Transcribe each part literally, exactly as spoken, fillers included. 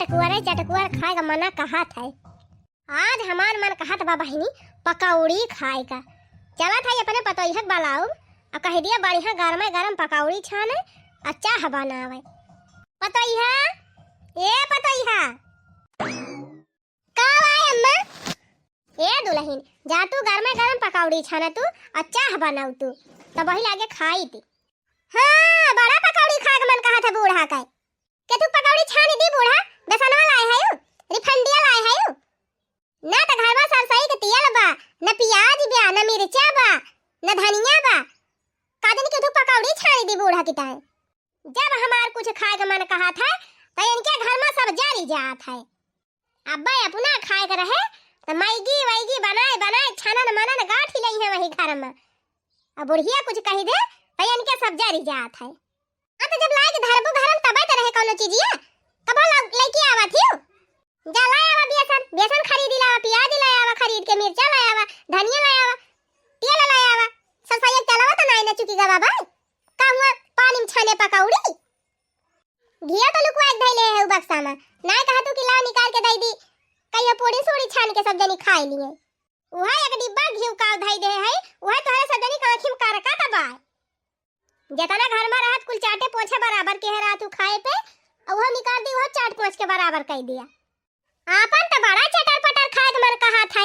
पुअरे चटकुअर खाए का मना कहत है। आज हमार मन कहत बा बहिनी पकौड़ी खाए का। चलत है अपने पतोहिया के बलाउब, अउ कहि दिया बढ़िया गरमे गरम पकौड़ी छाने अउ चाह बनावे। पतोहिया, ए पतोहिया। का बा अम्मा? ए दुलहिन, जा तू गरमे गरम पकौड़ी छाना तू अउ चाह बनाउ तू, तब वही लागे खाई ती। हाँ, बड़ा पकौड़ी खाए के मन कहत है बूढ़ा का। केथू पकौड़ी छानी दी बूढ़ा, बेसनवा लाए है यू, रिफंडिया लाए है यू। ना त घरवा सरसई के तेल बा, न पियाज बा, न मिर्चा बा, न धनिया बा। का दिन केथू पकौड़ी छानी दी बूढ़ा की ताई। जब हमार कुछ खाए के मन कहत है, त इनके घर में सब जरी जात है। अब्बे अपना खाए के रहे, त मैगी वैगी बनाए बनाए छनन मनन गाठी लई है वही घर में। अब बुढ़िया कुछ कही दे, त इनके सब जरी जात है। हाँ, त जब लाए के धरबू घर में, तबे त रहे कौनो चीजिया। कबो ला-, लैके आवत हियो? जा लाए आवा बेसन, बेसन खरीदी लावा, पियाज लाए आवा खरीद के, मिर्चा लाए आवा, धनिया लाए आवा, तेल लाए आवा। सरसैया के तेलवा त नाई न चुकी गवा बा। का हुआ पानी में छाने पकौड़ी? घिया तो लुकवा के धइले है उ बक्सा में। नाई कहा तू कि ला निकाल के दे दी, कहियो पूड़ी सूड़ी छान के सब जनी खाए लिए। उहे एक डिब्बा घिउ का धई दे है, उहे तोहरे सब जनी के आँखी में करका त बा। जेतना घर में रहत कुल चाटे पोछे बराबर के है रात उ खाए पे, अउ उहो निकाल दी, उहो चाट पोछ के बराबर कर दिया। आपन त बड़ा चटर पटर खाए के मन कहत है,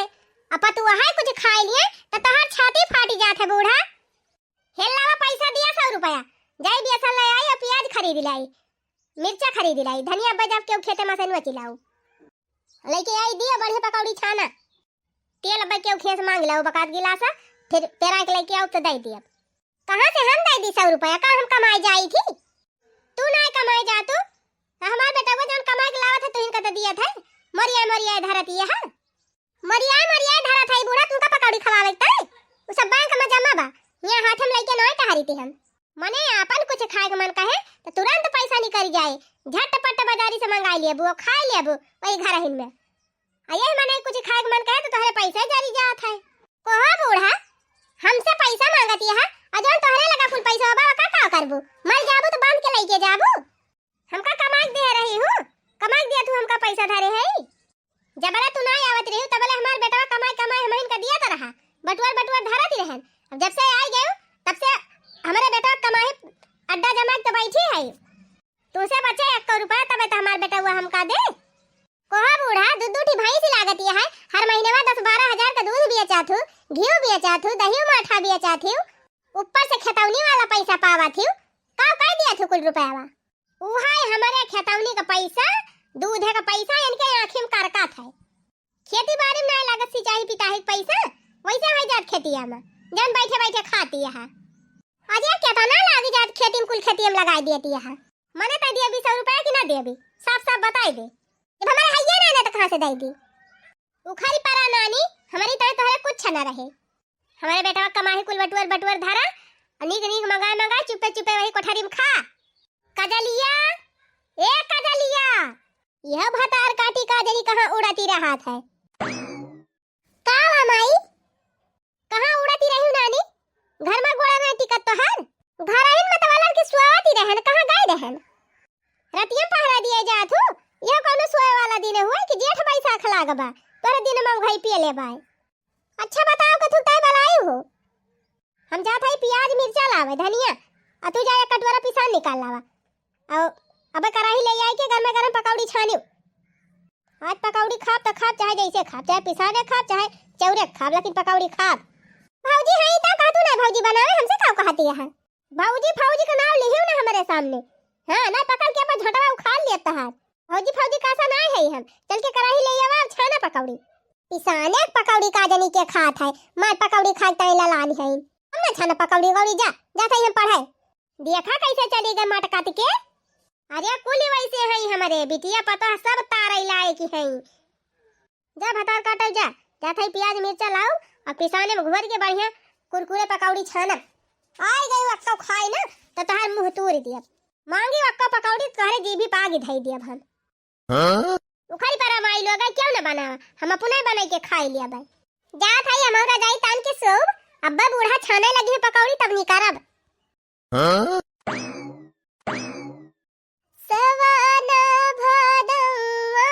अब पतुआ है कुछ खाए लिए त तोहार छाती फाटी जात है बूढ़ा। हेल लावा पैसा दिया सौ रुपया, जाई बेसन ले आई अउ पियाज खरीद लाई, मिर्चा खरीद लाई, धनिया बजाब के खेते में से नोची लाऊ। लइके आई दिया बढ़िया पकौड़ी छाना। तेल अब्बे केहू खेस मांग ला, वो बकात गिलासा, फिर पेरा के लेके आओ तो दे दिया। कहाँ से हम दे दी सौ रुपया? का हम कमाए जाई थी? तू ना कमाए जा तू, तो हमार बेटवा जौन कमाए के लावत है, तुहिन का तो दिया था। मोरिया मोरिया धरत ये है, मोरिया मोरिया धरत है बूढ़ा, तुमका पकौड़ी खवावे के तई? उ सब बैंक में जमा बा, यहाँ हाथ में लेके ना टहरी थी हम। मने आपन कुछ खाए के मन कहे तो तुरंत पैसा निकल जाए, झटपट बाजारी से मंगाई लेबू, खाई लेबू वही घर हिन में। आ यही मने कुछ खाए के मन कहे तो तोहरे पैसा जरी जात है। कोहा बूढ़ा, हमसे पैसा मांगत यह, आ जौन तोहरे लगा कुल पैसा बा, ओका का करबू? मर जाबू तो बांध के लेके जाबू। हमका कमाई के दे रही हूँ, कमाई के दिया तू हमका पैसा धरे है। जबले तू ना आवत रही, तबले हमार बेटवा कमाई कमाई हमहिन का दिया त रहा, बटुअर बटुअर धरत ही रहन। अब जब से आई गयो, तब से हमारे बेटवा कमाई अड्डा जमा के तो बैठी है। तुमसे बचे एक रुपया, तबे तो हमार बेटवा हमका दे। कोहा बूढ़ा, दू दू ठी भैंस लागत ये है, हर महीने में दस बारह हजार का दूध बेचा थू, घी बेचा थू, दही माठा बेचा थू, ऊपर से खेतौनी वाला पैसा पावा थू, का कर दिया थू कुल रुपयावा? उहाई हमरे खेतौनी का पैसा, दूधे का पैसा इनके आँखी में करकत है। खेती बाड़ी में नाई लागत सिंचाई पिताही के पैसा, वैसे हो जात खेतिया में, जौन बैठे बैठे खाती है। अरे केतना लागी जात खेती में, कुल खेतिया में लगाई देती है। मने तो दिया बीस रुपया कि ना देबी, साफ साफ बताई दे। जब हमारे हइये ना, ना तो कहाँ से दे दी? उखरी परा नानी, हमारी तरह तोहरे कुछ न रहे। हमारे बेटवा कमाही कुल बटुअर बटुअर धरा, अ नीक नीक मंगाए मंगाए चुपे चुपे वही कोठरी में खा। कजलिया, ए कजलिया, यह भतार काटी काजली कहाँ उड़ती रहत है? का बा माई? कहाँ उड़ती रही नानी? घर में गोड़ा नहीं टिकत तोहार? घर ही में तो वाला के सुआवती रहन, कहाँ गए रहन? रतिया पहरा दिए जात हूँ, यह कौनो सोए वाला दिन हुए कि जेठ बैसाख लाग बा, तोरे दिन में उघाई पिए ले बाय। अच्छा बताओ, कथू तय बलाई हो? हम जात हई पियाज मिर्चा लावे, धनिया, आ तू जाए कटोरा पिसान निकाल लावा। और अबे कराही ले आई के गरमे गरम पकौड़ी छानियो। आज पकौड़ी खाब त खाब, चाहे जैसे खाब, चाहे पिसाने खाब, चाहे चौरे खाब, लेकिन पकौड़ी खाब। भौजी हई त कहतू ना भौजी बनावे, हमसे का कहती है? भौजी फौजी का नाम लिहियो ना हमारे सामने। हाँ, ना पकड़ के अपन झोंटवा उखाड़ लिया तहार। भौजी फौजी का सा ना है हम। चल के कराही ले आवा, छाना पकौड़ी। पिसाने के पकौड़ी का जनी के खात है, मार पकौड़ी खाए ताई ललान है। हम ना छाना पकौड़ी गौड़ी, जा, जा सही हम पढ़े। देखा कैसे चली गए मटकात के। अरे कुल वैसे है हमारे बिटिया पता सब तारई लाए की है। जा भतार काटल जा, जा थाई पियाज मिर्चा लाओ और पिसाने में घोर के बढ़िया कुरकुरे पकौड़ी छाना। आई गई अक्का खाए ना, तो तोहार मुंह तोड़ दिया। मांगी अक्का पकौड़ी तोहरे जीभी पागी धई दिया हम। हाँ? उखरी पर हमारी लोग क्यों ना बनावा, हम अपने बनाई के खाई लिया भाई। जा थाई हमारा जाई तान के सोब, अब्बा बूढ़ा छाने लगी है पकौड़ी तब निकारब। हाँ? सवाना भादवा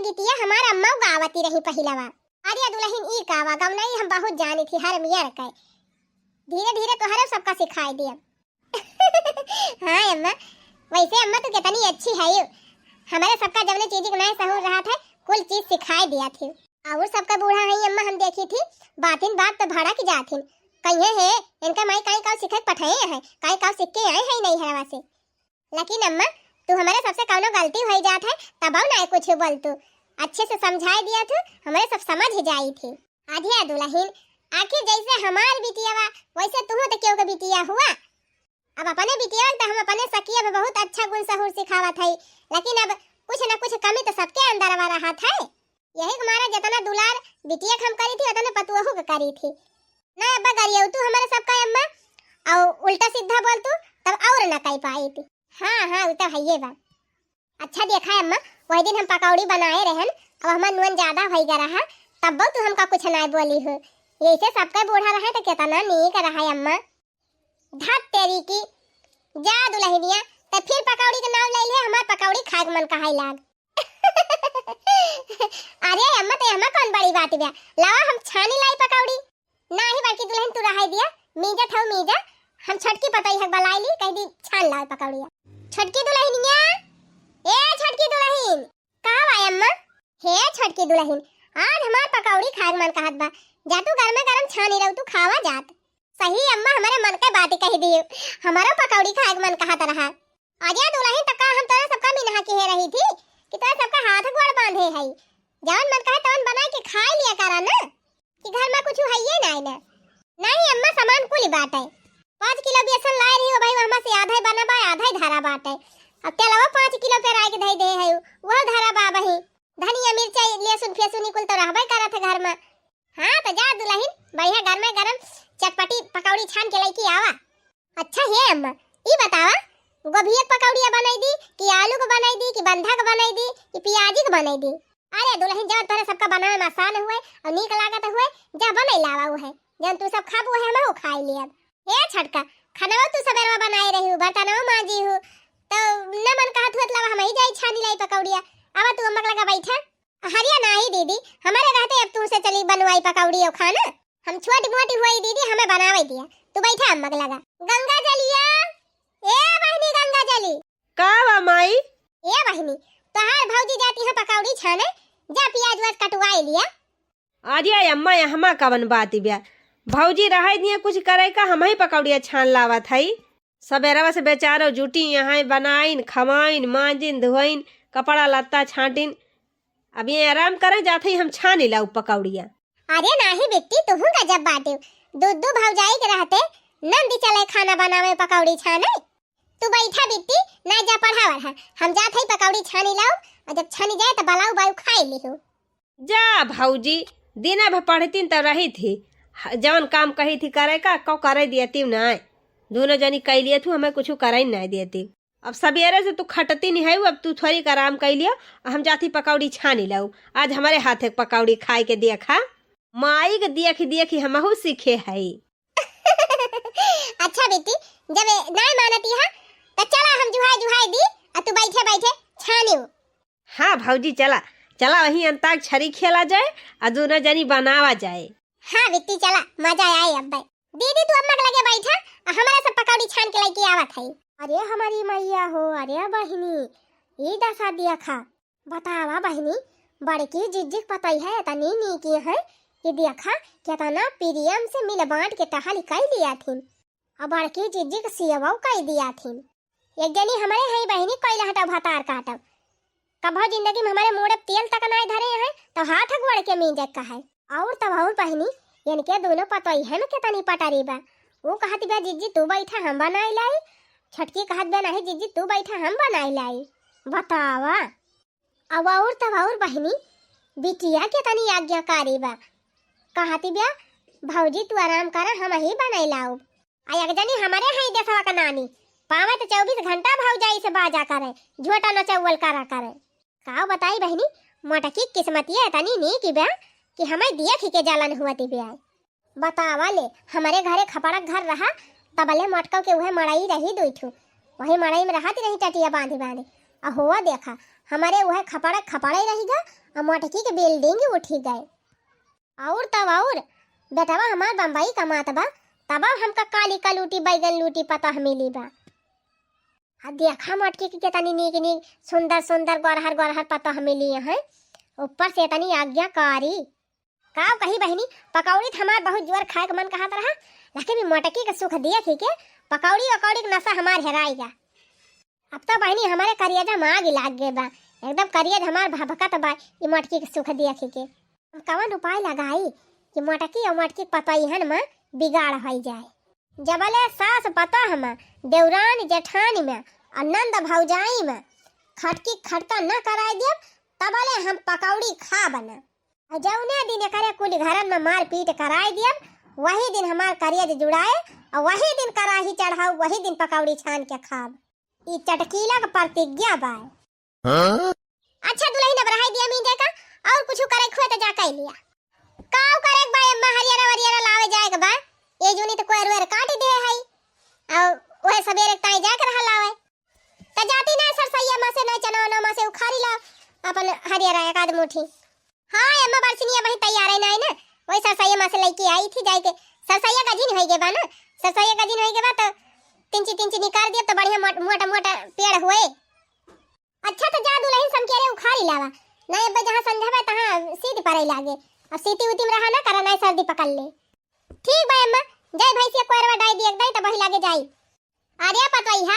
गीतिया हमार अम्मा गावती रही पहिलवा। अरे दुलहिन, ई कावा गवनई हम बहुत जानी थी हर मियर के। धीरे धीरे तोहरे सबका सिखाई दिया। हाँ अम्मा, वैसे अम्मा तू कितनी अच्छी है। हमरे सबका जवने चीज के नाय सहूर रहा था, कुल चीज सिखाई दिया थी। और सबका बूढ़ा है अम्मा, हम देखी थी, बातिन बात तो भड़क जाथिन। कहिए है, इनका माई काई काव सिखे के पठाए है, काई काव सीख के आए है नहीं हरवा से। लेकिन अम्मा, तू हमरे सबसे कौनो गलती होई जात है, तबौ ना कुछ बोल तू। अच्छे से समझाए दिया तू, हमरे सब समझ जाई थी। अरे दुलहिन, आखिर जैसे हमार बिटिया बा, वैसे तू तो केहू के बिटिया हुआ। अब अपने बिटिया तो हम अपने सखिया में बहुत अच्छा गुण सहूर सिखावत है, लेकिन अब कुछ न कुछ कमी तो सबके अंदर में रहत है। यही के मारा जितना दुलार बिटिया के हम करी थी, उतने पतुअहू के करी थी। ना अब्बा गरियौ तू हमारे सबका अम्मा, और उल्टा सीधा बोल तू, तब और ना कह पाई थी। हाँ, हाँ, उ तो हइये बा। अच्छा देखा अम्मा, वही दिन हम पकौड़ी बनाए रहन, अब हमार नून ज्यादा होई गा रहा, तब तू हमका कुछ ना बोली हो। ऐसे सबका बूढ़ा रहे तो कितना नीक रहा अम्मा। धत तेरी की, जा दुलहिनिया, त फिर पकौड़ी के नाव ले ले, हमार पकौड़ी खाए के मन कहाई लाग। अरे अम्मा, ते हमार कौन बड़ी बात बा, लावा हम छानी लाई पकौड़ी। नाही बड़की दुलहिन, तू रहाई दिया, मीजा थौ मीजा, हम छोटकी पतोहिया के बलाई ली, कह दी छान लाओ पकौड़िया। छोटकी दुलहिनिया, ए छोटकी दुलहिन। का बा अम्मा? हे छोटकी दुलहिन, आज हमार पकौड़ी खाए के मन कहत बा, जा तू गरमे गरम छानी रहू, तू खावा जात। सही अम्मा, हमरे मन के बात कह दी, हमरो पकौड़ी खाए के मन कहत रहा। अरे दुलहिन, त का हम तोरा सबका मिनहा के रही थी कि तोरा सबका हाथ गोड़ बांधे है, जवन मन कहे तवन बनाए के खाए लिया करा ना, कि घर में कुछ है ये नहीं ना। नहीं अम्मा, सामान कुल बाटे। पाँच किलो बेसन लाए रही हो भाई, वहमा से आधा ही बना बा, आधा ही धरा बाटे। अब तेलवा पाँच किलो पे राय के धई दे है, वह धरा बा वही। धनिया, मिर्चा, लहसुन फेसुन कुल तो रहबे करत है घर में। हाँ, तो जा दुलहिन, बढ़िया गरमे गरम चटपटी पकौड़ी छान के लइके आवा। अच्छा हे अम्मा, ई बतावा, गोभिया के पकौड़िया बनाई दी कि आलू के बनाई दी कि बंधा के बनाई दी कि पियाजी के बनाई दी? अरे दुलहिन, जवन तोहरे सबका बनावे में आसान हुए और नीक लागत हुए, जा बनाई लावा उहे, जवन तू सब खाबू उहे हमहू खाई लियब। हे छोटका, खानवा तू सबेरवा बनाए रही हूँ, बर्तनवा मांजी हूँ, तो न मन कहत हुए त लावा हम ही जाई छानी लाई पकौड़िया। आवा तू अम्मा के लगा बैठा। हरिया नाही दीदी, हमारे रहते अब तू से चली बनवाई पकौड़ी और खाना। हम छोटी मोटी हुई दीदी, हमें बनावे दिया। तू बैठा अम्मा के लगा। गंगा जलिया, ए बहिनी गंगा जली। का बा माई? ए बहिनी, तोहार भौजी जाती है पकौड़ी छाने, जा पियाज उआज कटवाए लिया। अरे अम्मा, यहमा कवन बात बा? भौजी रहे दिए कुछ करे का, हम ही पकौड़िया छान लावत हई। सबेरवा से बेचारो जुटी यहाँ बनाइन, खवाइन, मांजिन, धोइन, कपड़ा लत्ता छाटिन। अब ये आराम करे जात हई, हम छानी लाऊ पकौड़िया। अरे नाही बिट्टी, तुहू गजब बाटे। दू दू भौजाई के रहते नंदी चले खाना बनावे, पकौड़ी छाने। तू बैठा बिट्टी, ना जा पढ़ा वढ़ा, हम जात हई पकौड़ी छानी लाऊ, और जब छनी जाए तो बलाऊ बाऊ खाए लिहू। जा भौजी, दिना भर पढ़तीन त रही थी, ह-, जवन काम कही थी करे का, कौ करे दियती ना। दोनों जनी कह लिए थू, हमें कुछ करे नहीं देती। अब सबेरे से तू खटती नहीं है, अब तू थोड़ी आराम कर लियो, हम जाती पकौड़ी छानी लाऊ। आज हमारे हाथे के पकौड़ी खाए के देखा, माई के देख देख हमहू सीखे है। अच्छा बेटी, जब ए-, नाय मानती है, तो चला हम जुहाई जुहाई दी, आ तू बैठे बैठे छानियो। हाँ भौजी, चला, चला वहीं अंताक्षरी खेला जाए, आ दोनों जनी बनावा जाए। हाँ बेटी, चला, मजा आए अब्बे। दीदी, तू अम्मा के लगे बैठा, आ हमारा सब पकौड़ी छान के लेके आवत है। अरे हमारी मैया हो, अरे बहिनी, ई दशा देखा। बतावा बहिनी, बड़की जिज्जी के पतई है इतनी नीकी है कि देखा, कितना प्रेम से मिल बांट के टहल कई लिया थीन। और बड़की जिज्जी के सेवा कई दिया थीन। एक जनी हमरे है बहिनी, कैला हटाओ भतार काटब। कभो जिंदगी में हमारे मूड़े तेल तक नाय धरे हैं, तो हाथ गोड़ के मींजे का है। और तब और बहिनी, इनके दोनों पतोई है में कितनी पटरी बा। वो कहत बा, "जिज्जी तू बैठा, हम बनाई लाई।" छोटकी कहत बा, "नहीं जिज्जी तू बैठा, हम बनाई लाई।" बतावा। अब और तब और बहिनी, बिटिया कितनी आज्ञाकारी बा। कहत बा, "भौजी तू आराम करा, हम ही बनाई लाऊ।" आ एक जनी हमरे हई देशवा के नानी, पावे तो चउबीस घंटा भौजाई से बाजा करे, झोटा नचौवल करा करे। का बताई बहिनी, मोटकी किस्मतिया इतनी नीक बा कि हमें देख के जलन हुआ दी बा। बतावा ले, हमरे घरे खपड़क घर रहा, तबले मोटको के उहे मड़ई रही दुई ठू, वही मड़ई में रहत रही टटिया बांधी बांधी। आ हुआ देखा, हमरे उहे खपड़े खपड़े रहि गा, अउ मोटकी के building उठि गए। अउर तब अउर, बेटवा हमार बम्बई कमात बा, तब हमका काली का लूटी, बैगन लूटी पतोह मिली बा। आ देखा मोटकी के केतनी नीक नीक, सुंदर सुंदर, गोरहर गोरहर पतोह मिली हैं, ऊपर से एतनी आज्ञाकारी। काव कही बहिनी, पकौड़ी त हमार बहुत जोर खाए के मन कहत रहा, लेकिन ई मोटकी के सुख देखि के पकौड़ी वकौड़ी के नशा हमार हेराइ गा। अब तो बहिनी हमरे करेजा में आगि लागि गए बा, एकदम करेज हमार भभकत बा ई मोटकी के सुख देखि के। हम कवन उपाय लगाई कि मोटकी अउ मोटकी के पतोहियन में बिगाड़ होइ जाए। जबले सास पतोह में, देवरान जेठानी में, अउ नंद भौजाई में खटकी खटका न कराइ देब, तबले हम पकौड़ी खाब न। अउ जौने दिन एकरे कुल घरन में मारपीट कराइ देब, वही दिन हमार करेज जुड़ाए, अउ वही दिन कराही चढ़ाउब, वही दिन पकौड़ी छान के खाब। ई चटकीला के प्रतिज्ञा बा। हाँ? अच्छा दुलहिन, अब रहइ दिया मींजे का, अउर कुछु करे खुए त जा कइ लिया। काव करे के बा अम्मा, हरियरा वरियरा लावे जाए के बा। ए जूनी त कोयर वेर काटि देहे हई, अउ उहे सबेरे के ताई जाए के रहा लावे। त जाती ना सरसैया मा से, ना चनवा मा से उखारी ला अपन हरियरा एक आध मुट्ठी। हाँ अम्मा, बरसिनिया बहिन तैयार है ना, है ना? वही सरसैया मा से लइके आई थी जाइके। सरसैया गजिन होइ गे बा ना, सरसैया गजिन होइ गे बा त तिंची तिंची निकाल दिया त बढ़िया मोट-, मोटा मोटा पेड़ हुए। अच्छा त जा दुलहिन समकेरे उखारी लावा, ना अब्बे जहाँ संझावे तहाँ सीत पड़े लागे। अब सीती उती में रहा ना करा, ना सर्दी पकड़ ले। ठीक बा अम्मा, जाई भैंसिया कोयरवा डाई दिए दाई त वही लागे जाई। अरे पतोहिया,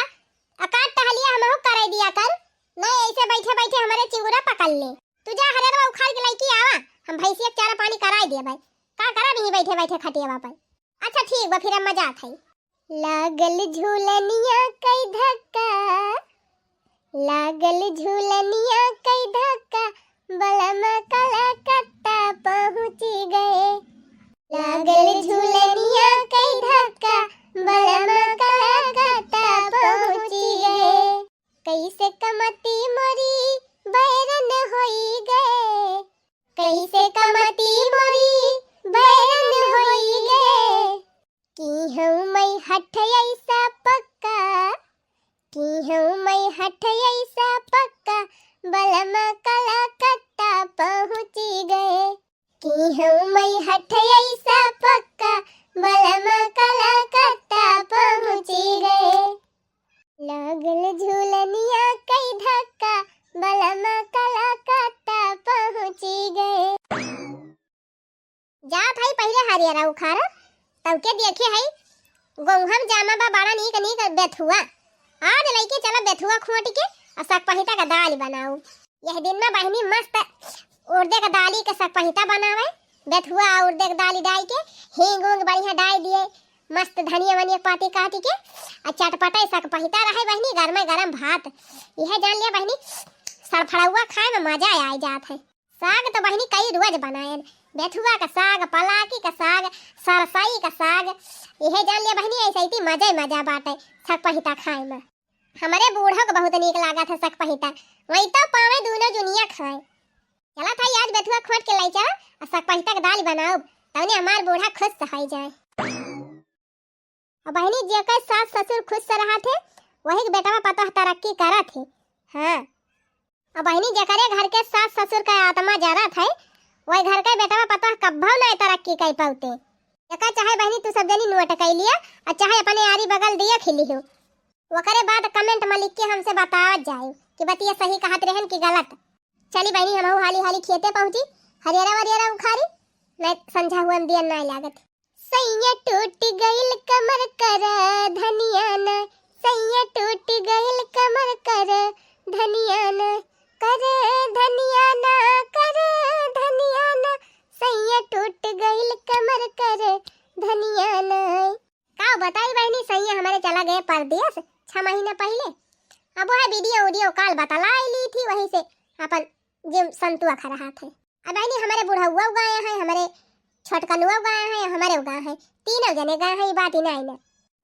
अकाट टहलिया हमहू कराई दिया कर, नहीं ऐसे बैठे बैठे हमरे चिंगुरा पकड़ ले। तू जा हरेरवा उखाड़ के लइके आवा, हम भैंसिया के चारा पानी कराई दिया भाई। का करब यहीं बैठे बैठे खटियावा पर। अच्छा ठीक बा, फिर अम्मा जात हई। लागल झूलनिया कई धक्का, लागल झूलनिया कई धक्का, बलमा कलकत्ता पहुँची गए। लागल झूलनिया कई धक्का, बलमा कलकत्ता पहुँची गए। कैसे कमती मोरी बैरन होई गए, कैसे कमती मोरी बैरन होई गए। की हूँ मैं हठ ऐसा पक्का, की हूँ मैं हठ ऐसा पक्का, बलमा कलकत्ता पहुँची गए। की हूँ मैं हठ ऐसा पक्का, बलमा कलकत्ता पहुँची गए। लागल झूलनिया कई धक्का, बलमा कलकत्ता पहुँची गए। जा भाई, पहिले हरियरा उखारा, तब के देखे हई, गोहूँ में जामा बा बड़ा नीक नीक बेथुआ। आज लइके चला बेथुआ खोंट के अउ सकपहिता का दाल बनाऊ। यह दिन में बहिनी मस्त उड़दे का दाली के सकपहिता बनावे, बेथुआ अउ उड़दे का दाली डाई के, हींग ऊंग बढ़िया डाई दिए, मस्त धनिया वनिया पाती काटी के, अउ चटपटे सकपहिता रहे बहिनी, गरमे गरम भात। यह जान लिया बहिनी, सड़फड़ौआ खाए में मजा आइ जात है। साग तो बहिनी कई रोज बनाएन, बेथुआ का साग, पलाकी का साग, सरसई का साग, यह जान लिया बहिनी, ऐसे ही मजा ही मजा बाटे सकपहिता खाए में। हमरे बूढ़ा को बहुत नीक लागत है सकपहिता, वही तो पावे दूनो जुनिया खाए। चला था आज बेथुआ खोंट के लाई चला, अउ सकपहिता के दाल बनाओ, तौने हमार बूढ़ा खुश होइ जाए। अब बहिनी, जेकर सास ससुर खुश से रहत है, वही के बेटवा पतोह तरक्की करत है। हाँ, अब बहिनी, जेकरे घर के सास ससुर का आत्मा जरत है, वही घर के बेटवा पतोह कब्बो नहीं तरक्की कर पाउते। एका चाहे बहिनी तू सब जनी नोट कर लिया, अउ चाहे अपने आरी बगल दिया खिली हो, ओकरे बाद comment में लिख के हमसे बतावत जाए कि बतिया सही कहत रहन कि गलत। चली बहिनी, हमहू हाली हाली खेते पहुँची, हरियरा वरियरा उखारी, नहीं संझा हुआ में दिया नहीं लागत। सैया टूट गइल कमर कर धनिया ना, सैया टूट गइल कमर कर धनिया ना, कर धनिया ना, कर धनिया ना, सैया टूट गइल कमर कर धनिया ना। का बताई बहिनी, सैया हमरे चला गए परदेस छह महीना पहिले। अब वह video audio call बतलाई ली थी, वही से अपन जिम संतुआ खा रहा थे। अब बहिनी, हमरे बुढ़उआ उगाए हैं, हमरे छोटकनुआ उगाए हैं, हमरे उगाए हैं, तीनों जने गाए हैं, ये बात ही नहीं ना।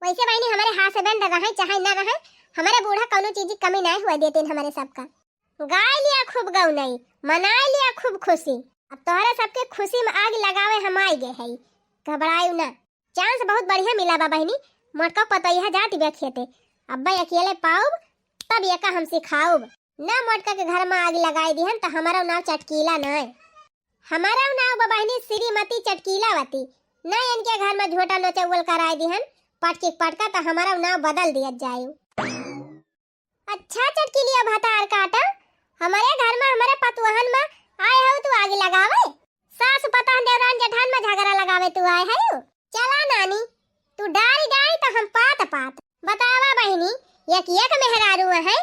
वैसे बहिनी, हमरे husband रहे चाहे ना रहे, हमरे बूढ़ा कौनो चीज की कमी नहीं हुआ देते हमरे सबका। गाय लिया खूब गौनई, मनाए लिया खूब खुशी। अब तोहरे सबके खुशी में आग लगावे हम आइ गए हई, घबरायु ना। Chance बहुत बढ़िया मिला बा बहिनी, मोटका पतोहिया जात बा खेते। अब्बे अकेले पाउब, तब एका हम सिखाउब। ना मोटका के घर मा आग लगाई दिहन, त हमरउ नाव चटकीला नाय। हमरउ नाव बा बहिनी श्रीमती चटकीलावती। ना इनके घर मा झोटा नचउवल कराई दिहन, पटकी पटका, त हमरउ नाव बदल दिया जाए। अच्छा चटकीलिया भतार काटा, हमरे घर मा हमरे पतुहन मा आए हउ तू आग लगावे? सास पतोह देवरान जेठान मा झगड़ा लगावे तू आए हउ? चला नानी, तू डारी डारी त हम पात पात। बतावा बहिनी, एक एक मेहरारू है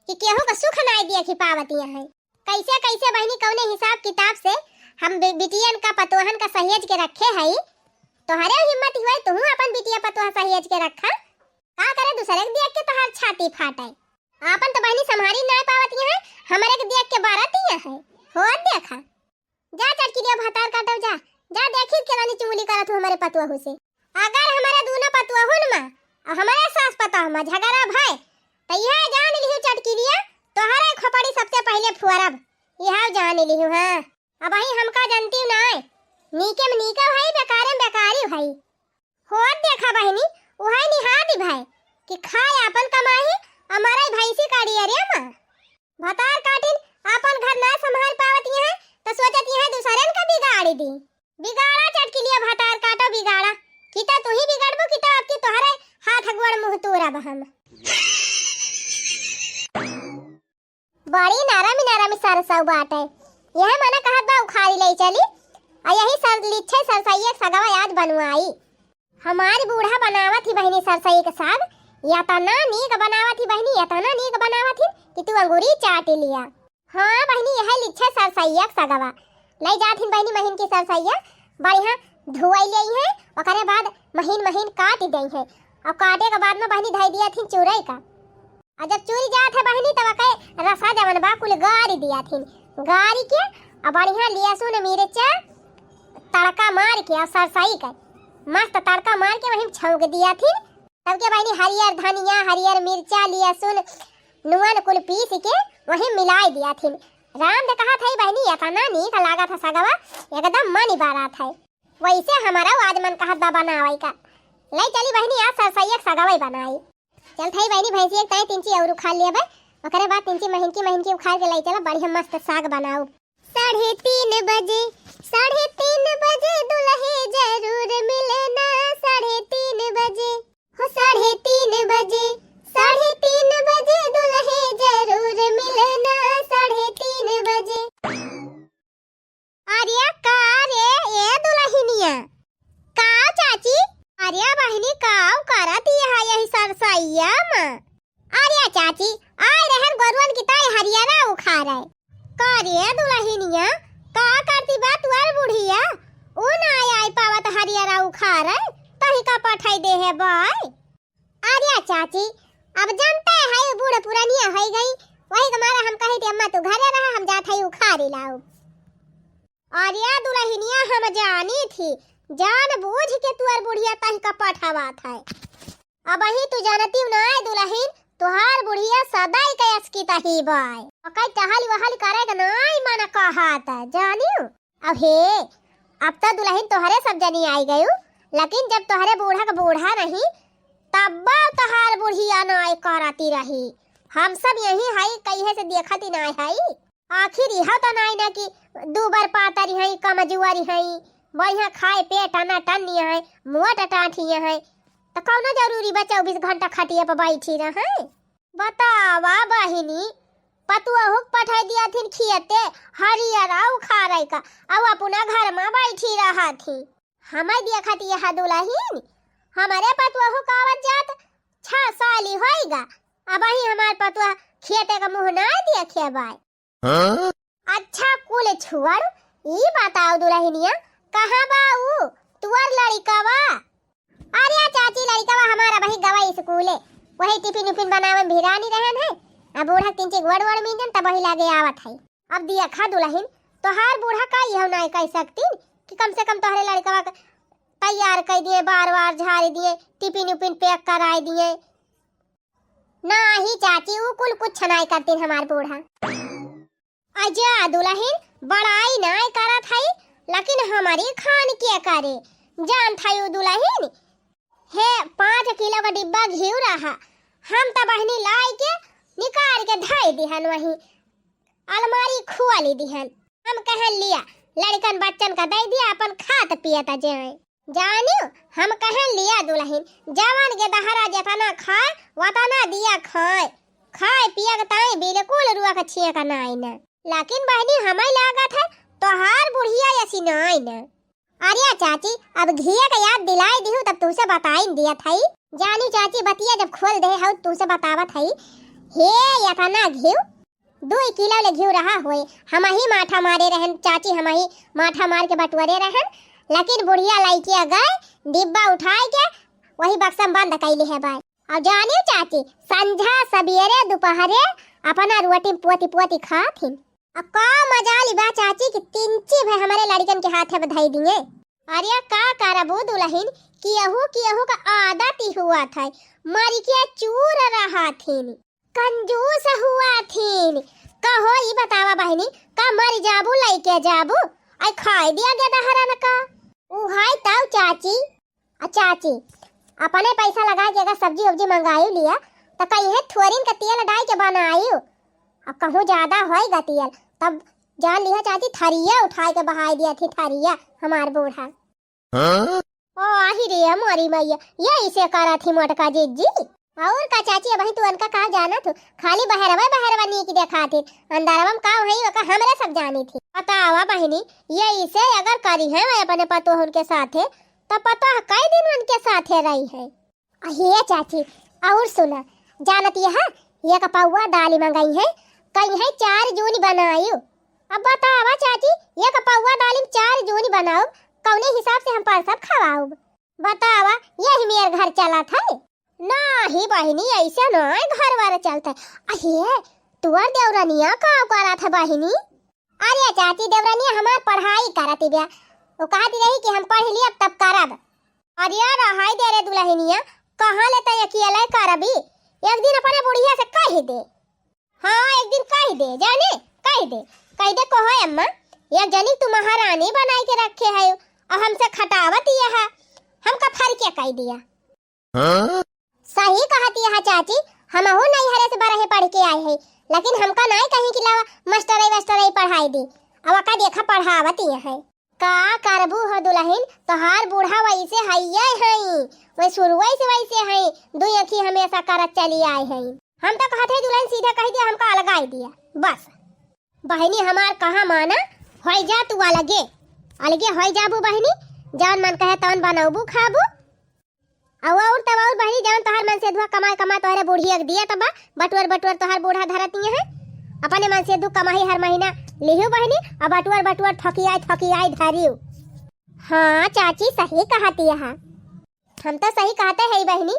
कि केहू का सुख नाई देखी पावतिया है। कैसे कैसे बहिनी कौने हिसाब किताब से हम बि-, बिटियन का पतोहन का सहेज के रखे हई। तोहरे हिम्मत हुए तुहू अपन बिटिया पतोह सहेज के रखा। का करे दूसरे के देख के तोहार छाती फाटे। आपन तो बहिनी संभारी नाई पावतिया है, हमरे के देख के बारतिया है। हो देखा। जा चटकीलिया भतार काटो जा, जा देखी केलानी चुगली करत हूँ हमरे पतुआहू से। अगर हमरे दूनो पतुआहुन मा अउर हमरे सास पतोह मा झगड़ा भय, त यह जान लिहू चटकीलिया, तोहरे खोपड़ी सबसे पहिले फुअरब, यह जान लिहू। हाँ, अबही हमका जनती नाय, नीके में नीके हई, बेकारे में बेकारी हई। होत देखा बहिनी, उहइ निहात भय कि खाए आपन कमाई, अउर मरइ भइँसी का अरिया मा। भतार काटिन आपन घर ना संभाल पावत हैं, त सोचत हैं दूसरन का बिगाड़ दी। बिगाड़ा चटकीलिया भतार काटो बिगाड़ा, कि त तुही बिगड़बू कि त अब की तोहरे हाथ गोड़ मुँह तोरब हम। बड़ी नरम नरम सरसऊ बाटे। यह मना कहत बा उखाड़ी लई चली। अउर यही सर लिच्छे सरसइया के सगवा आज बनवाई। हमारी बूढ़ा बनावत ही बहिनी सरसई के साग। यतना नीक बनावत ही बहिनी, यतना नीक बनावत ही कि तू अंगूरी चाट लिया। हाँ बहिनी, यह लिच्छे सरसइया के सगवा। लई जात हिन बहिनी महीन की सरसइया, बढ़िया धोई लेई है, ओकरे बाद महीन महीन काट देई है। अउर काटे के बाद में बहिनी धई दिया थिन चुरई का। अउर जब चुरि जात है बहिनी, तब ओके रसा जवन बा कुल गारि दिया थिन। गारि के अउर बढ़िया लहसुन मिर्चा तड़का मार के अउर सरसई के मस्त तड़का मार के वही छौंक दिया थिन। तब के बहिनी हरियर धनिया, हरियर मिर्चा, लहसुन, नुअन कुल पीस के वही मिलाई दिया थिन। राम दे कहा था बहिनी, इतना नीक लागत है सगवा, एकदम मन बहरात है। वैसे हमारा आज मन कहत बा बनावई का। लई चली बहिनी, आज सरसइया के सगवई बनाई। चल थई बहिनी, भैंसिया के ताई तिनची अउर उखाड़ लेबे, ओकरे बाद तिनची महीन की महीन की उखाड़ के लई चला, बढ़िया मस्त साग बनाऊ। साढ़े तीन बजे, साढ़े तीन बजे दुलहे जरूर मिलना, साढ़े तीन बजे, हो साढ़े तीन बजे, साढ़े तीन बजे दुलहे जरूर मिलना, साढ़े तीन बजे। अरे का रे ए दुलहिनिया, का चाची? अरे बहिनी, का करत है यही सरसइया मा? अरे चाची, आए रहन गोरुअन की ताई हरियरा उखाड़े। का रे दुलहिनिया, का करती बा तुअर बुढ़िया? उ ना आई पावत हरियरा उखाड़े, तही का पठाई दे है बाय। अरे चाची, अब जानते है बूढ़ पुरानिया होइ गई, वही के मारे हम कही थी अम्मा तू घरे रहा, हम जात है उखाड़ी लाऊ। अरे दुलहिनिया, हम जानी थी, जान बूझ के तुअर बुढ़िया तही का पठावत है। अबही तू जानती ना दुलहिन, तुहार बुढ़िया सदाई के असकी तही बाय। ओकई टहल वहल करे के नाई मन कहत, जानियो। अब हे, अब त दुलहिन तोहरे सब जनी आई गयू, लेकिन जब तोहरे बूढ़ा के बूढ़ा नहीं, तब तोहार बुढ़िया नाई करती रही। हम सब यही हई, कहिए से देखती नाई हई। आखिर यह त नाई ना कि दूबर पातर हई, कमजोर हई, बढ़िया खाए पे टना टन हई, मोट टाठी हई, त कौनो जरूरी बा चउबीस घंटा खटिया पर बैठी रहे? बतावा बहिनी, पतुअहू के पठाई दिया थिन खियते हरियरा उखाड़े का, अउ अपना घर मा बैठी रहा थी। हमें देखत यह दुलहिन, हमरे पतुअहू का आवत जात छह साली होइगा, अबही हमार पतुआ खेते का मुँह ना देखे बाय। हाँ? अच्छा कुल छोड़, ई बताओ दुलहिनिया, कहाँ बा ऊ तुअर लड़िकवा? अरे चाची, लड़िकवा हमारा वही गवा स्कूले, वही टिफिन उफिन बनावे में भिरानी रहन है। अब बूढ़ा तिनची गोड़ वोड़ मीजन तब वही लागे आवत है। अब देखा दुलहिन, तोहार बूढ़ा का यह नाई कह सकतीन कि कम से कम तोहरे लड़िकवा के तैयार कर दिए, बार बार झाड़ दिए, टिफिन उफिन पैक कराए दिए। नाही चाची, ऊ कुल कुछ नाई करतीन हमार बूढ़ा। अजा दुलहिन, बड़ाई नाई करत हई, लेकिन हमरी खान के करे। जानत हई ऊ दुलहिन, हे पाँच किलो का डिब्बा घीव रहा, हम त बहिनी लाई के निकाल के धइ दिहन वहीं, अलमारी खोलि दिहन। हम कहन लिया, लड़िकन बच्चन का दइ दिया, अपन खात पियत जाए। जानियो, हम कहन लिया दुलहिन, जवन के दहरा जेतना खाए, वतना दिया खाए। खाए पिए के ताई बिल्कुल रुआ के छिए का नाई न। लेकिन बहिनी, हमइ लागत है, तोहार बुढ़िया अइसी नाई न। अरे चाची, अब घिया के याद दिलाइ दिहु, तब तुहसे बताइन दियत हई। जानी चाची, बतिया जब खोल देहे हउ, तुहसे बतावत हई। हे, एतना घिउ, दुइ किलो ले घिउ रहा होए। हमही माठा मारे रहन चाची, हमही माठा मार के बटोरे रहन। लेकिन बुढ़िया लइके गए, डिब्बा उठाए के वही बक्सा में बंद कइले है बाय। अब जानियो चाची, संझा सबेरे दुपहरे अपना रोटी पोती पोती खात हिन। अब का मजाल बा चाची कि तिनची भे हमरे लड़िकन के हाथे में धइ दिए। अरे का करबू दुलहिन, केहू केहू का आदत ही हुआ था, मरिके चूर रहा थिन, कंजूस हुआ थिन। कहो ई बतावा बहिनी, का मरि जाबू लइके जाबू, आई खाइ दिया गे दहरन का? उहाई तउ चाची, आ चाची, अपने पैसा लगाइ के अगर सब्जी उब्जी मंगायु लिया, त कहिहैं थोरिन का तेल डाइ के बनायु। अब कहूँ ज्यादा होइगा तेल, तब जान लिहा चाची, थरिया उठाइ के बहाइ दिया थी, थरिया, हमार बूढ़ा। हाँ? ओ आही रे, मोरी मैया, यइसे करत ही मोटका जिज्जी। अउर का चाची, अबहीं तू उनका का जानत हो, खाली बहरवा बहरवा नीक देखात ही, अंदरवा में का होई, ओका हमरे सब जानी थी। बतावा बहिनी, यइसे अगर करिहैं अपने पतोहन के साथे, त पतोह कई दिन उनके साथे रहिहैं। अहे चाची, अउर सुना, जानत यहा, एक पौवा दाली मंगइहैं, कहिहैं चार जूनी बनायु। अब बतावा चाची, एक पौवा दाली में चार जूनी बनाउब, कउने हिसाब से हम परसब खवाउब? बतावा, यही मेर घर चलत है? नाहीं बहिनी, अइसे नाहीं घर वर चलत है। अहे, तोर देवरनिया का करत है बहिनी? अरे चाची, देवरनिया हमार पढ़ाई करत बिया। वो कहत रही कि हम पढ़ि लियब तब करब। अरे रहइ दे रे दुलहिनिया, कहाँ ले तैं अकेले करबी? एक दिन अपने बुढ़िया से कहि दे। हाँ, एक दिन कहि दे, जाने, कहि दे। कहि दे, कहो अम्मा, एक जनी तू महारानी बनाइ के रखे है, अउ हमसे खटावत यह है, हमका फरके कहि दिया। हाँ? सही कहत यहा चाची, हमहू नैहरे से बरहे पढ़ के आए है, लेकिन हमका नाई कहीं कि लावा मास्टरई वास्टरई पढ़ाई दी। अब का देखा पढ़ावत यह है। का करबू हो दुलहिन, तोहार बूढ़ा वइसे हइये हई, वही शुरुए से वइसे हई, दुई अखी हमेशा करत चली आए हई। हम तो कहत है दुलहिन सीधे कहि दिया, हमका अलगाई दिया, बस। बहिनी हमार कहा माना, होई जा तू अलगे, अलगे होई जाबू बहिनी, जौन मन कहे तौन बनौबू खाबू। अउ अउर तब अउर बहिनी, जौन तोहार मनसेधुआ कमाए कमाए तोहरे बुढ़िया के दिया तब बटुअर बटुअर तोहार बूढ़ा धरतिया है। अपने मनसेधु कमाई हर महीना लिहू बहिनी, अउ बटुअर बटुअर थकियाई थकियाई धरियू। हाँ चाची, सही कहतिया है। हम तो सही कहते है बहिनी,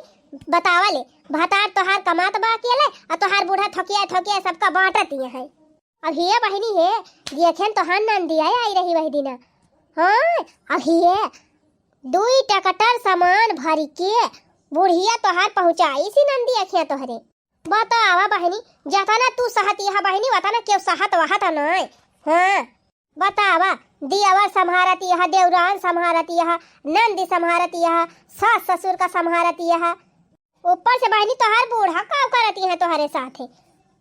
बतावा ले, भतार तोहार कमात बा अकेले, अउ तोहार बूढ़ा थकियाई थकियाई सबका बांटतिया है। अब हे बहिनी हे, देखेन तोहार नंदिया आई रही वही दिना। हाँ, अब हे दुई ट्रैक्टर सामान भरि के बुढ़िया तोहार पहुँचाइसी नंदी अखिया तोहरे। बतावा बहिनी, जतना तू सहतिया बहिनी, वतना केहू सहत वहत नाय। हाँ, बतावा, दियावर सम्हारतिया, देवरान सम्हारतिया, नंदी सम्हारतिया, सास ससुर का सम्हारतिया। ऊपर से बहिनी तोहार बूढ़ा का करतिया तोहरे साथे?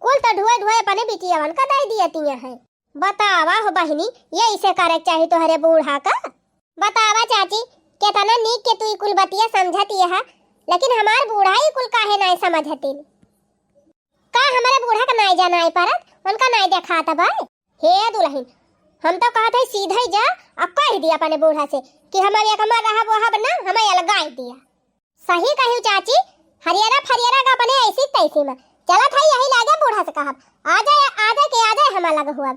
कुल तो ढुए ढुए अपने बिटियावन का दइ दियतिया है। बतावा हो बहिनी, यइसे करे के चाही तोहरे बूढ़ा का? बतावा चाची, केतना नीक के तू ई कुल बतिया समझतिया है, लेकिन हमार बूढ़ा ई कुल काहे नाय समझतिन? का हमरे बूढ़ा का नाय जानाई परत, उनका नाय देखात बा? हे दुलहिन, हम तो कहत है सीधे जा अउ कहि दिया अपने बूढ़ा से कि हम अब एकमा रहब वहब ना, हमें अलगाई दिया। सही कहियो चाची, हरियरा फरियरा का अपने ऐसी तैसी में चलत है, यही लागे बूढ़ा से कहब, आ जाए, आ जाए के आ जाए, हमार लग हुआ।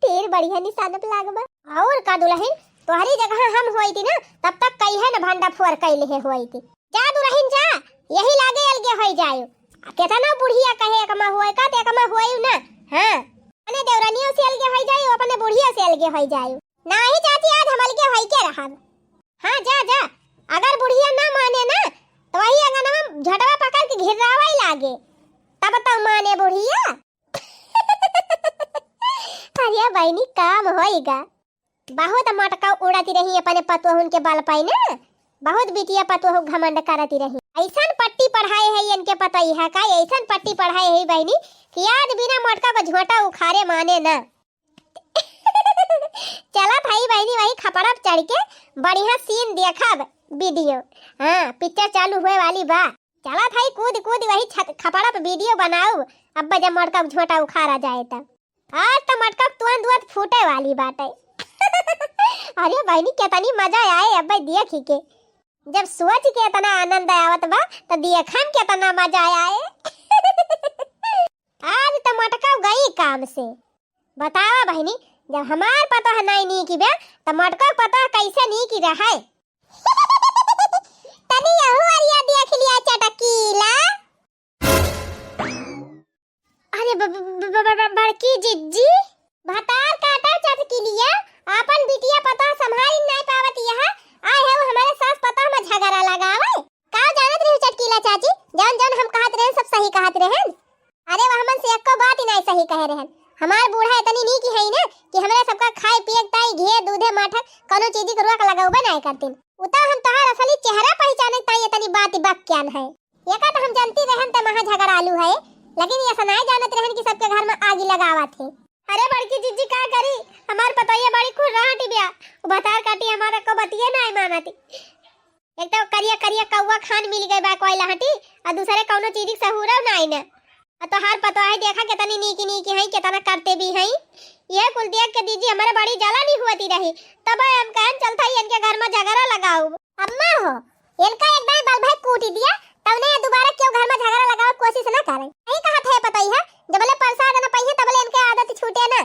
तीर बढ़िया निशाना पे लागबा। अउर का दुलहिन, तोहरी जगह हम होइती ना, तब तक कहिए न भंडा फोर कइले होइती। जा दुलहिन जा, यही लागे अलगे होई जायो। आ केतना बुढ़िया कहे एकमा होए का, त एकमा होई ना। हाँ, अपने देवरनियों से अलगे होई जायो, अपने बुढ़िया से अलगे होई जायो। नाही चाची, आज हम अलगे होई के रहब। हाँ, जा, जा। अगर बुढ़िया ना माने ना, त वही अंगनवा में झटवा पकड़ के घिर्रावा ही लागे। तब तो माने बुढ़िया। अरे बहिनी, काम होइगा। बहुत मटका उड़ाती रही अपने पतोहुन के बल पाई ना। बहुत बिटिया पतोहु घमंड करती रही। अइसन पट्टी पढ़ाए है इनके पतोहिया का, अइसन पट्टी पढ़ाए है बहिनी कि आज बिना मोटका क झोंटा उखारे माने ना। चला भाई बहिनी, वही खपड़ा पे चढ़ के बढ़िया scene देखब video। हाँ, picture चालू हुए वाली बा। चला भाई, कूद कूद वही छत, खपड़ा पे video बनाऊ, अब जब मोटका क झोंटा उखारा जाए तब। आज तो मोटका क तुरंत दुआत फूटे वाली बाटे। अरे बहिनी, केतनी मजा आए अब देखी के। जब सोच के इतना आनंद आवत बा, तो देखम केतना मजा आए। आज तो मोटका गई काम से। बतावा बहिनी, जब हमार पतोह नाई नीक बा, तो मोटका पतोह कैसे नीक रहे? तनी यहू अरिया देख लिया चटकीला। अरे ब-, ब-, ब-, ब-, ब-, बड़की जिज्जी, भतार काटा चटकीलिया, आपन बिटिया पतोह संभाल नाई पावत यह, आए है वो हमारे सास पतोह में झगड़ा लगावे। का जानत रही चटकीला चाची, जौन जौन हम कहत रहन सब सही कहत रहन। अरे वह हमन से एको बात ही नाई सही कहे रहन। हमार बूढ़ा इतनी नीक है ना कि हमरा सबका खाए पिए ताई घी दूधे माठा कोनो चीज के रोक लगौबे नाई करतीन। उता हम तोहार असली चेहरा पहचाने ताई इतनी बात बक क्यान है। एका तो हम जानती रहन ते महा झगड़ालू है, लेकिन ये नाई जानत रहन कि सबके घर में आगी लगावत है। अरे बड़की जिज्जी का करी, हमार पतोहिया बड़ी खुर्राटी बिया, उ भतार काटी हमारा को बतिये नाई मानती। एक तो करिया करिया कौआ खान मिल गए बा कोई लहटी, और दूसरे कौनो चीज के सहूरव नाई न। और तोहार पतोह है देखा कितनी नीकी नीकी है, कितना करते भी हैं। ये कुल देख के दीदी हमारे बड़ी जलन ही हुआ रही, तब हम कहन चलता ही इनके घर में झगड़ा लगाऊ। अम्मा हो, इनका एक दाई बल भाई कूटी दिया, तब ने दोबारा क्यों घर में झगड़ा लगावे कोशिश ना करे। यही कहा थे पतोहिया, जब ले प्रसाद न पाइए तब ले इनके आदत छूटे ना।